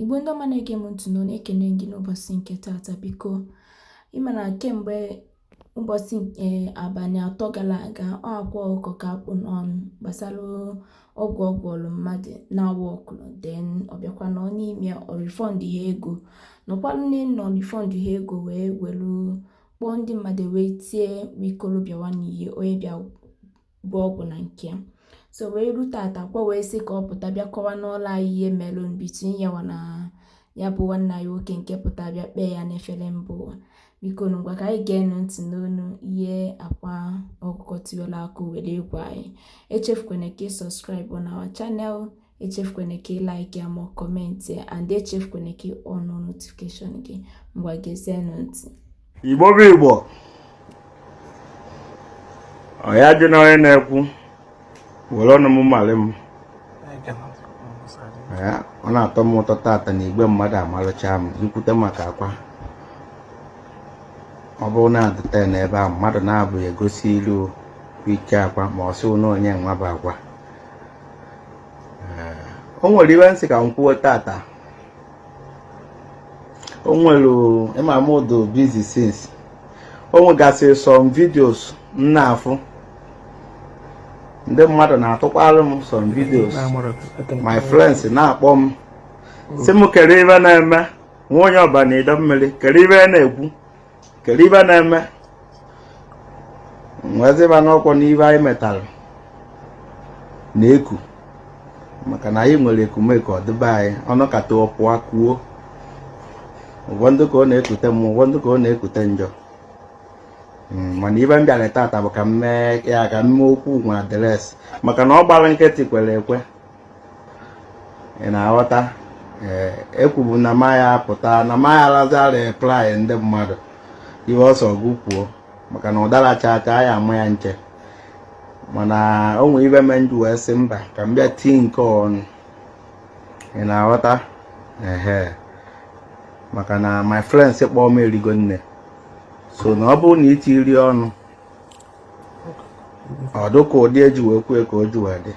Igbo ndị ọma na-ege m ntị n'onu, ekene gị n'ụbọchị nke taata. Biko, ịma na kemgbe ụbọchị abalị 3 gara aga, ọ akwa ọkụkọ ka akpụ n'ọnụ gbasara ọgwụ ọ gwọrọ mmadụ na-awa ọkụrụ, then ọ bịakwa nọ n'ime ya, ọ refund ha ego, nọkwalụ n'elu na ọ refund ha ego, wee welu kpọọ ndị mmadụ wee tie wikolobịa n'ihe onye bịa bụ ọgwụ na nke ya. So wee ru tata kwa wee sị ka ọ pụta bịa kọwa n'ụlọ anyị ihe melụ between ya na ya bụ nwanne anyị nwoke nke pụta bịa kpee ya n'efere mba ụwa. Biko nụ, ngwa ka anyị geenụ ntị n'onu ihe akwa ọkụkọ tiwara akụ were gwa anyị. Echefukwana ka ị subscribe na our channel, echefukwana ka ị like ya ma comment, and echefukwana ka ị on notification gị. Ngwa, gezienụ ntị. Igbo bụ Igbo, ọ ya jụ na onye na-ekwu were ọnụ m malị m ya. Ọ na-atọ m ụtọ tata na igwe mmadụ amalụcha m nkwute maka akwa. Ọ bụrụ na adịte n'ebe ahụ mmadụ na-abụghị egosi ilu ike akwa, ma ọ sị na onye nwa bụ akwa. O nwere iwe nsị ka m kwuo tata. O nwere ịma m dị busy since. O nwegasịrị some videos m na-afụ, ndị mmadụ na-atụkwalụ m some videos, my friends na-akpọ m sị m kere ibe na-eme nwa onye ọba na ịdọ mmiri, kere ibe na-ekwu, kere ibe na-eme nweziba n'ọkwọ n'ibe anyị metara na-eku, maka na anyị nwere ekumeku ọdịbe anyị ọnụkata ọpụa kuo. Ụfọdụ ka ọ na-ekute mmụọ, ụfọdụ ka ọ na-ekute njọ. Mana ibe m bịara tata bụ ka m mee ya, ka m mee okwu nwe address, maka na ọ gbara nkịtị kwere ekwe. Ị na-aghọta? Ee, ekwubu na maya apụta na maya alaza reply ndị mmadụ iwe ọsọ gụ kwuo, maka na ụdara chaa chaa ya ama ya nche. Mana o nwere ibe me nju wee sị mba, ka m bịa tii nke ọnụ. Ị na-aghọta? Ehe, maka na my friends kpọọ m erigo nne, so na ọ bụrụ na itiri ọnụ ọ dịka ụdị eji wee kwue ka o ji wee dị.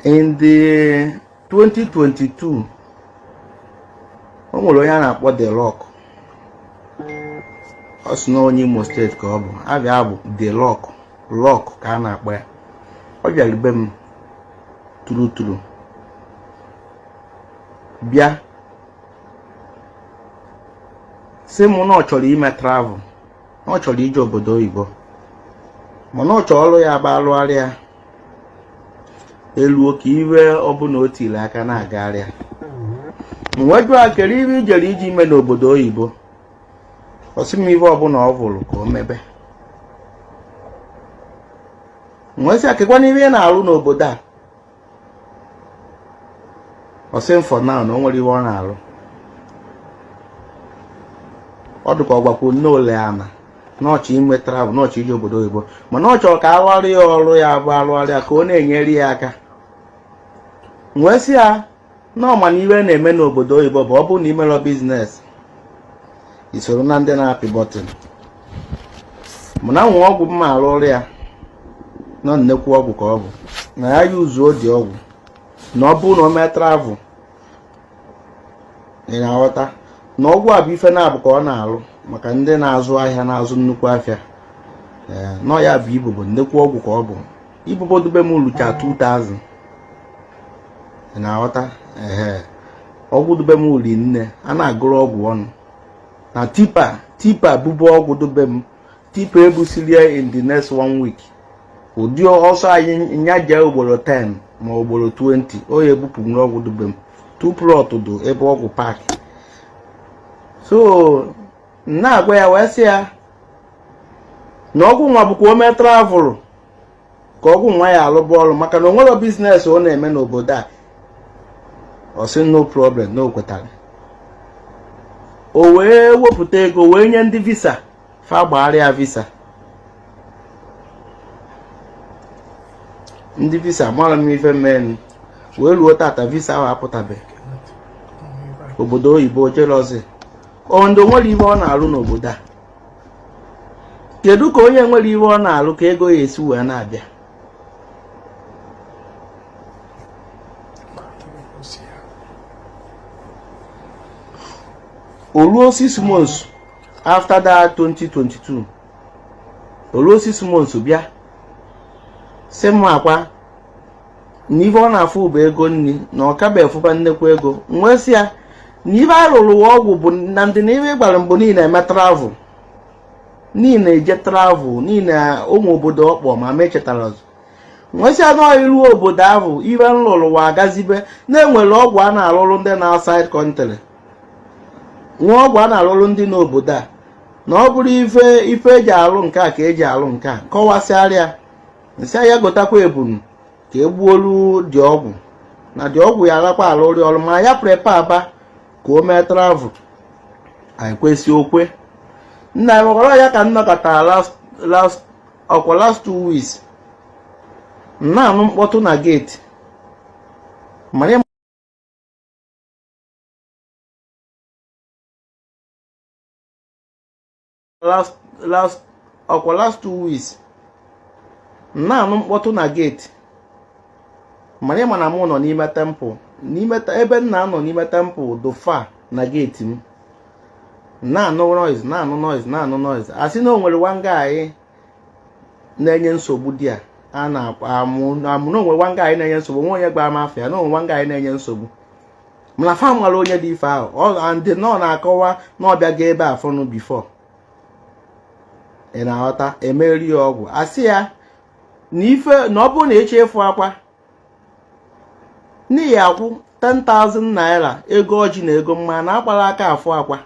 In the 2022, o nwere onye a na-akpọ The Rock. Ọ sị na onye Imo steeti ka ọ bụ, abịa bụ The Rock, Rock ka a na-akpọ ya. Ọ bịara be m turu turu bịa sị m na ọ chọrọ ime travel, na ọ chọrọ ije obodo oyibo, mana ọ chọrọ ọrụ ya bụ alụgharịa elu oke iwe ọbụla o tiri aka na-agagharịa. M wee jụọ ya kere iwe ijere iji ime n'obodo oyibo. Ọ sị m ive ọbụla ọ vụrụ ka o mebe. M wee sị ya kekwana ive ị na-arụ n'obodo a. Ọ sị m for now na o nwere ive ọ na-arụ. Ọ dịka ọ gwakwu nne ole ama na ọ chọ ime travel, na ọ chọ ije obodo oyibo, mana ọ chọrọ ka alụgharị ya ọrụ ya bụ alụgharị ya ka ọ na-enyere ya aka. M wee sị ya na ọ ma na iwe na-eme n'obodo oyibo bụ ọ bụrụ na imerọ business, isoro na ndị na-apị button. Mana nwe ọgwụ mma arụ ọrụ ya nọ nnekwu ọgwụ ka ọ bụ na ya yuzuo dị ọgwụ, na ọ bụrụ na o mee travel. Ị na-aghọta na ọgwụ a bụ ife na-abụ ka ọ na-alụ maka ndị na-azụ ahịa, na-azụ nnukwu afịa. Ee, nọ ya bụ ibobo, nnekwu ọgwụ ka ọ bụ. Ibobo dube m lucha 2000. Ị na-aghọta? Ehe, ọgwụ dube m uri nne a na-agụrụ ọgwụ ọnụ na tipper. Tipper bụbu ọgwụ dube m, tipper ebusiri ya in the next one week. Ụdị ọsọ anyị nya jee ugboro 10 ma ugboro 20, o ya ebupụ ọgwụ dube m. Two plot dụ ebe ọgwụ pack. So na-agwa ya wee sị ya na ọgwụ nwa bụkwa o mee travel ka ọgwụ nwa ya alụba ọrụ, maka na o nwere business ọ na-eme n'obodo a. Ọ sị no problem, na o kwetara. O wee wepụta ego wee nye ndị visa fa gbagharịa visa. Ndị visa mara m ife menu wee ruo tata, visa ahụ apụtabeghị. Obodo oyibo jelozi ndị nwere ife ọ na-arụ n'obodo a. Kedu ka onye nwere ife ọ na-arụ ka ego ya esi wee na-abịa? O ruo 6 months after that, 2022, o ruo 6 months, bịa sị m akwa na ife ọ na-afụ bụ ego nri, na ọ kabe efụba nnekwu ego. Nwee sị ya na ife a rụrụ ọgwụ bụ na ndị na ife gbara mbụ niile eme travel, niile eje travel, niile ụmụ obodo ọkpọ ma ma echetara ọzọ. Nwesị anụ iruo obodo ahụ, ife m lụrụ wa agazibe na-enwere ọgwụ a na-alụrụ ndị na outside country, nwa ọgwụ a na-alụrụ ndị n'obodo a, na ọ bụrụ ife ife eji alụ nke a ka eji alụ nke a. Kọwasịarịa nsị ya gotakwa ebunu ka egbuolu dị ọgwụ na dị ọgwụ ya alakwa alụrị ọrụ, ma ya prepare aba ka o mee travel. Anyị kwesị okwe nna ya mekwara ya ka nnọkọta last last ọkwa last 2 weeks na-anụ mkpọtụ na gate mana last last ọkwa last 2 weeks na-anụ mkpọtụ na gate. Mana ịma na mụ nọ n'ime temple, n'ime ebe m na-anọ n'ime temple dofa na gate, m na-anụ noise, na-anụ noise, na-anụ noise. Asị na o nwere one guy na-enye nsogbu di a a na-amụ amụ, na onwe one guy na-enye nsogbu, nwe onye gbara m afọ ya na onwe one guy na-enye nsogbu. Mana fa mara onye dị ife ahụ ọ ndị nọ na-akọwa na ọ bịago ebe a fọnụ before. Ị na-aghọta? Emeri ya ọgwụ, asị ya na ife na ọ bụrụ na ịchọ ịfụ akwa n'ihi akwụ 10,000 naira, ego ọjị na ego mma na akpara aka afụ akwa.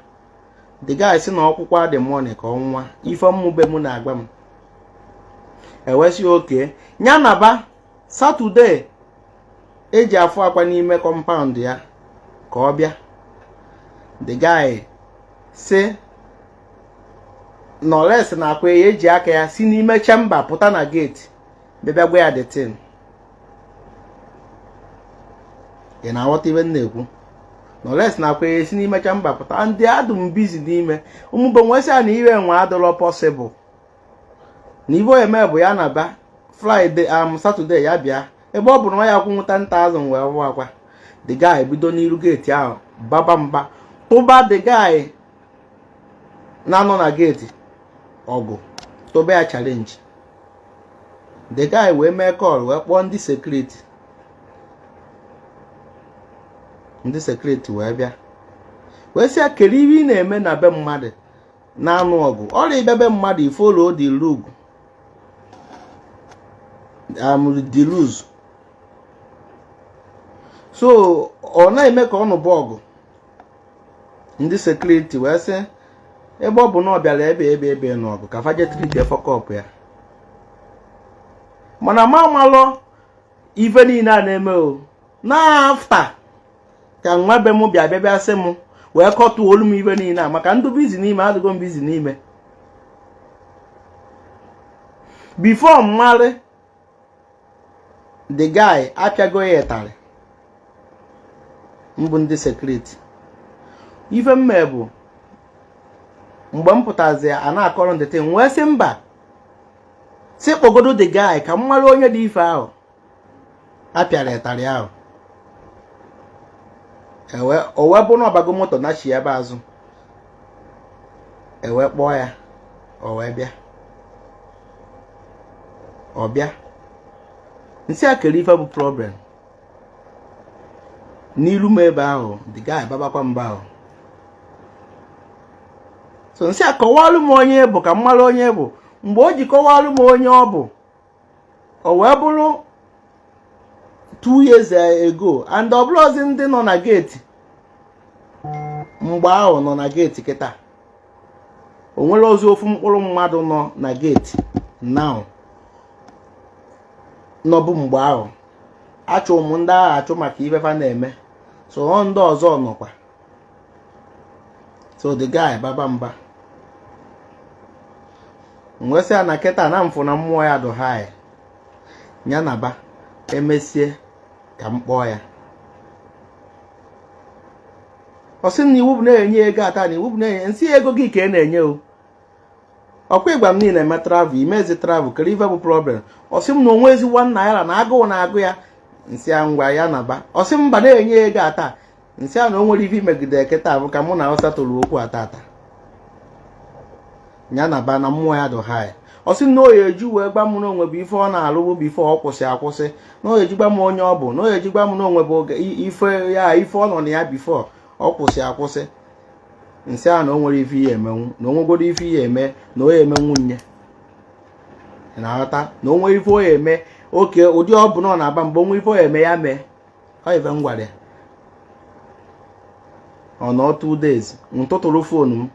The guy sị na ọkwụkwọ dị money ka ọnwa ife mmụbe m na-agba m ewesị oke ya naba Saturday eji afụ akwa n'ime compound ya ka ọ bịa. The guy sị nọles na akwa ya eji aka ya si n'ime chamber pụta na gate bịa gwa ya the thing. Ị na-aghọta ibe m na-ekwu? Nọles na akwa ya esi n'ime chamber pụta, ndị adụ m busy n'ime ụmụbe nwesị ya na iwe nwe adịrọ possible, na ibe eme bụ ya na ba Friday am Saturday ya bịa, ebe ọ bụ na ọ ya kwụnwụ 10,000 wee hụ akwa. The guy bido n'iru gate ahụ baba mba, tụba the guy na-anọ na gate ọgụ, tụba ya challenge. The guy wee mee call, wee kpọọ ndị security. Ndị security wee bịa, wee sị ya, kedu ihe ị na-eme na be mmadụ na-anụ ọgụ? Ọrịa ịbịa be mmadụ, follow the rule, the rules. So ọ na-eme ka ọ nụba ọgụ. Ndị security wee sị ebe ọ bụ na ọ bịara ebe n'ọgụ ka faje treat fuck up ya. Mana ma amalọ ife niile a na-eme o na after ka nwa be m bịa sị m wee kọtuo olu m ife niile a, maka ndụ busy n'ime adịgo m busy n'ime before mmarị. The guy apịago ya ịtarị mbụ ndị security. Ife mme bụ mgbe m pụtazi a na-akọrọ ndị tin, wee sị mba, si kpọgodo the guy ka m mara onye dị ife ahụ apịara ịtarị ahụ. O wee bụ na ọbago moto na chi ebe azụ, ewee kpọọ ya, o wee bịa. Ọ bịa, nsị a kere ife bụ problem n'ilu m ebe ahụ. The guy babakwa mba ahụ. So nsị a kọwalụ m onye bụ ka m mara onye bụ. Mgbe o ji kọwalụ m onye ọ bụ, o wee bụrụ 2 years ago, and ọ bụrụzi ndị nọ na gate mgbe ahụ nọ na gate kịta. O nwere ozi ofu mkpụrụ mmadụ nọ na gate now nọbụ mgbe ahụ. Achụ m ndị agha achụ maka ife fa na-eme, so ọ ndị ọzọ nọkwa. So the guy baba mba, nwesị ya na kịta na mfụ na mmụọ ya dụ high ya na ba emesie ka m kpọọ ya. Ọ sị na iwu bụ na-enye ego ata, na iwu bụ na-enye nsị ego gị ka ị na-enye o. Ọkwa ịgwa m niile eme travel, imezi travel, kere ife bụ problem? Ọ sị m na onwe ezi 1 naira na agụụ na-agụ ya. M sị ya ngwa, ya naba. Ọ sị mba, na-enye ego a taa. M sị ya na o nwere ife imegide kịta bụ ka mụ na Hausa tụrụ okwu a tata. Ya naba na mmụọ ya dụ high. Ọ sị na o ya eji wee gwa m na onwe bụ ife ọ na-alụbụ before ọ kwụsị akwụsị, na o ya eji gwa m onye ọ bụ, na o ya eji gwa m na onwe bụ oge ife ya, ife ọ nọ na ya before ọ kwụsị akwụsị. M sị ya na o nwere ife ihe emenwu, na o nwegoro ife ihe eme, na o ya emenwu nye na-aghọta na o nwere ife o ya eme oke ụdị ọ bụ na ọ na-aba mgbe o nwere ife o ya eme, ya mee. Ọ ife m gwara ya. Ọ nọ 2 days, m tụtụrụ phone m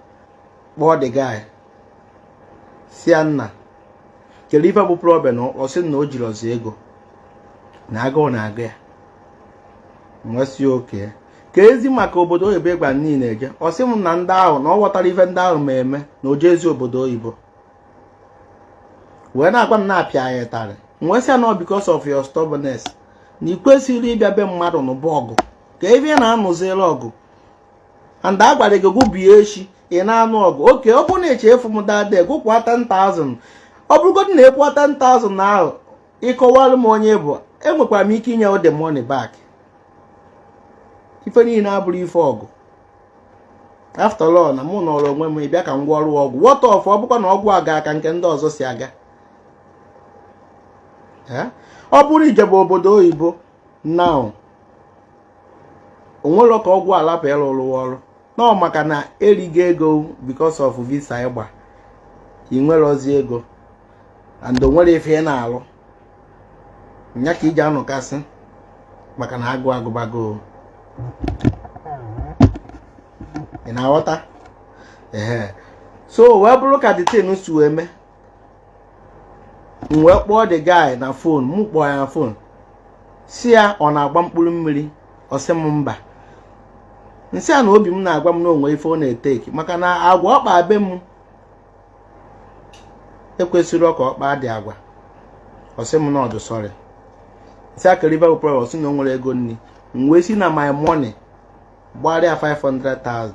kpọọ the guy, si ya, nna, kedu ife bụ problem? Ọ sị na o jiri ọzọ ego na agụụ na-agụ ya. Nwesị oke ka ezi maka obodo oyibo ịgba niile eje. Ọ sị m na ndị ahụ na ọ ghọtara ife ndị ahụ ma eme na oje ezi obodo oyibo wee na-agwa m na-apịa ya ịtarị. Nwesị ya na because of your stubbornness, na ị kwesịrị ịbịa be mmadụ n'ụba ọgụ ka ebe ị na-anụziri ọgụ, and a gwara gị gụbie echi, ị na-anụ ọgụ. Oke ọ bụrụ na eche efu m dade gụkwa 10,000, ọ bụrụgodị na ịkwụọ 10,000 ahụ, ịkọwalụ m onye bụ, enwekwara m ike inye the money back. Ife niile abụrụ ife ọgụ. After all, na mụ nọrọ onwe m ịbịa ka m gwọọ ọrụ ọgwụ. What of ọ bụkwa na ọgwụ aga ka nke ndị ọzọ si aga? Ọ bụrụ ijebe obodo oyibo now, onwere ka ọgwụ alapụ ịrụrụ ọrụ nọ maka na erigo ego because of visa ịgba, ị nwerozi ego and o nwere ife ị na-alụ nya ka iji anọkasị maka na agụ agụbago. Ị na-aghọta? Ehe, so wee bụrụ ka the thing si wee mee, m wee kpọọ the guy na phone. M kpọọ ya na phone, si ya ọ na-agba mkpụrụ mmiri. Ọ sị m mba. Nsị a na obi m na-agwa m na onwe ife ọ na-eteki maka na agwa ọkpa be m ekwesịrị ka ọkpa dị agwa. Ọ sị m na ọdụ sorry. Nsị akịrịba bụ problem. Ọ sị na o nwere ego nri. M wee si na my money gbarịa 500,000.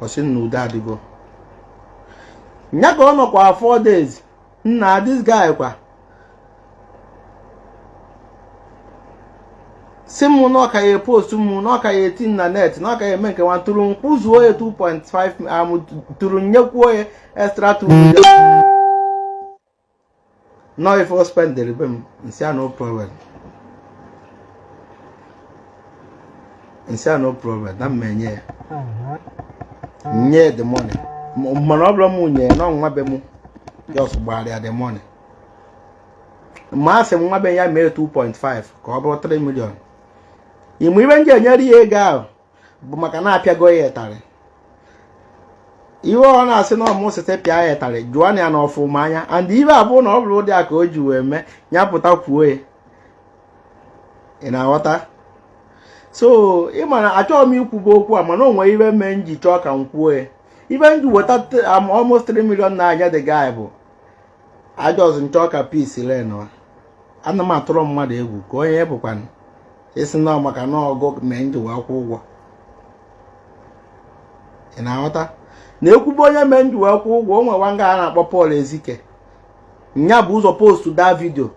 Ọ sị na udo adịgo. Nya ka ọ nọkwa 4 days, nna, this guy kwa si m na ọka ya post m, na ọka ya eti na net, na ọka ya eme nke nwa tụrụ nkwụzuo ya 2.5 am tụrụ nyekwuo ya extra 2 million no ife o spendere be m. Nsị a, no problem. Nsị a, no problem, na mma enye ya, nye the money. Mana ọ bụrụ m nye na nwa be m just gbara the money, ma asị m nwa be ya mee 2.5 ka ọ bụrụ 3 million. Ịmụ ibe m ji enyere ya ego ahụ bụ maka na apịago ya ịtarị. Ihe ọ na-asị na ọmụ site pịa ya ịtarị, jụọ na ya na ọfụma anya. And ibe abụọ na ọ bụrụ ụdị a ka o ji wee mee ya pụta kwuo ya. Ị na-aghọta? So ị ma na achọghị m ikwuba okwu a, mana o nwere ibe mee m ji chọọ ka m kwuo ya. Ibe m ji weta almost 3 million na-anya the guy bụ ajọz nchọọ ka peace reign. Ana m atụrụ mmadụ egwu ka onye bụkwanụ isi na maka na ọgụ mee m ji wee kwụ ụgwọ. Ị na-aghọta? Na ekwube onye mee m ji wee kwụ ụgwọ, o nwewa nga a na-akpọ Paul Ezike. Nya bụ ụzọ post the video.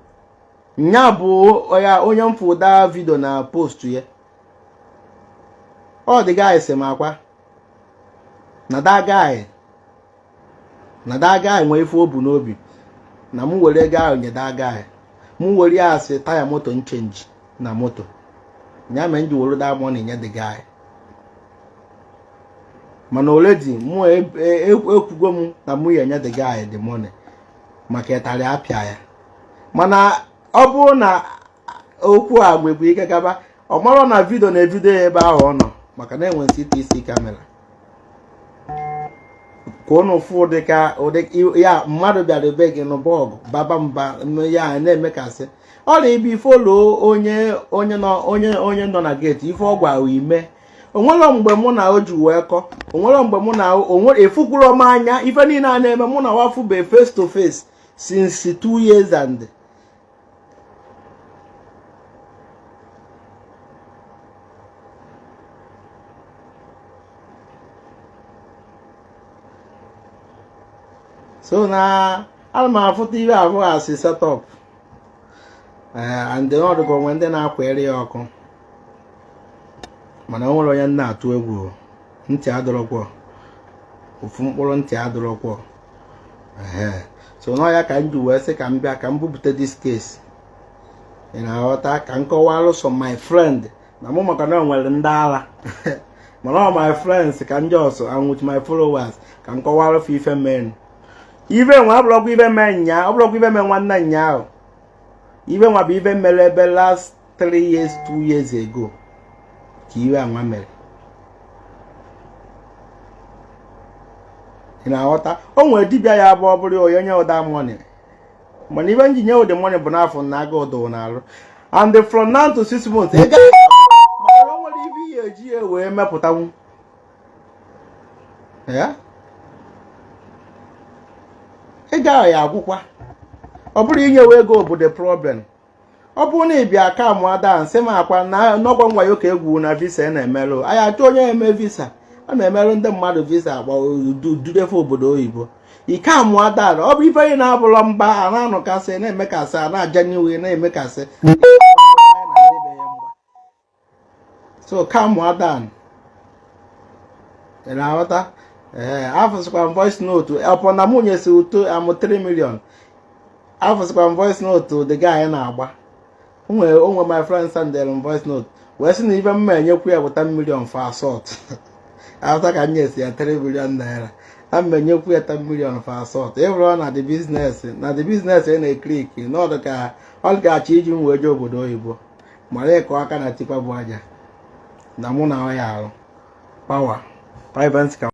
Nya bụ ya onye mfụ the video na post ya. Ọ dị guy sị m akwa na that guy, na that guy nwee ife o bu n'obi na m were ego ahụ nye that guy, m were ya asị taya moto n change na moto ya. Mere m ji were that money nye the guy. Mana already mụ ekwugo m na mụ ya enye the guy the money maka ịtarị apịa ya. Mana ọ bụrụ na okwu a nwekwa ike gaba, ọ marọ na video na-evidio ya ebe ahụ ọ nọ, maka na enwe CCTV camera ka ụnụ fụ dịka ụdị ya mmadụ bịara ebe gị nụba ọgụ, baba mba ya na-emekasị ọrịa ibe ifolo onye onye nọ onye nọ na gate. Ife ọ gwara ime onwere mgbe mụ na o ji wee kọ, onwere mgbe mụ na onwere efukwuro m anya. Ife niile a na-eme, mụ na wafube face to face since 2 years and so na ana m afụta ihe abụọ asị setup. Ee, and ọ dịka onwe ndị na-akwere ya ọkụ, mana o nwere onye na-atụ egwu. Ntị adọrọkwọ ofu mkpụrụ, ntị adọrọkwọ. Ee, so n'ọ ya ka m ji wee sị ka m bịa ka m bupụta this case, ị na-aghọta, ka m kọwalụ some my friend na mụ, maka na o nwere ndị ara, mana ọ my friends ka m just and with my followers ka m kọwalụ fa ife men. Ife nwa abụrụkwa ife mee nya, ọ bụrụkwa ife mee nwanne nya ahụ. Ife nwa bụ ife mere ebe last 3 years, 2 years ago ka iwe anwa mere, ị na-aghọta. O nwere dibịa ya bụ ọ bụrụ onye nye ụda money, mana ibe nji nye ụdị money bụ n'afọ na aga ụdụ na-arụ, and from now to 6 months ego, maka na o nwere ife ihe eji ya wee mepụtanwu ya, ego ahụ ya agwụkwa. Ọ bụrụ inyewe ego bụ the problem. Ọ bụrụ na ị bịa ka mụ ada nsị m akwa na n'ọgwa nwayo ka egwu na visa na-emerụ anyị, achọ onye eme visa, a na-emerụ ndị mmadụ visa agba dudefe obodo oyibo. Ike amụ ada, ọ bụ ife anyị na-abụrọ mba a na-anọkasị na-emekasị, a na-aja n'iwe na-emekasị. So calm down, ị na-aghọta. Ee, afụsịkwa m voice note ọpọ na mụ nyesi ụtọ amụ 3 million. Afụsịkwa m voice note the guy na-agba onwe onwe. My friend sendere m voice note wee sị na ife mma enyekwu ya bụ 10 million for assault after ka m nyesi ya 3 million naira, a mma enyekwu ya 10 million for assault. Ịbụrụ na the business, na the business ị na-ekliki n'ọdụ ka ọ ga-achọ iji m wee jee obodo oyibo, mara ịkọ aka na tipper bụ aja na mụ na ọ ya arụ power private ka.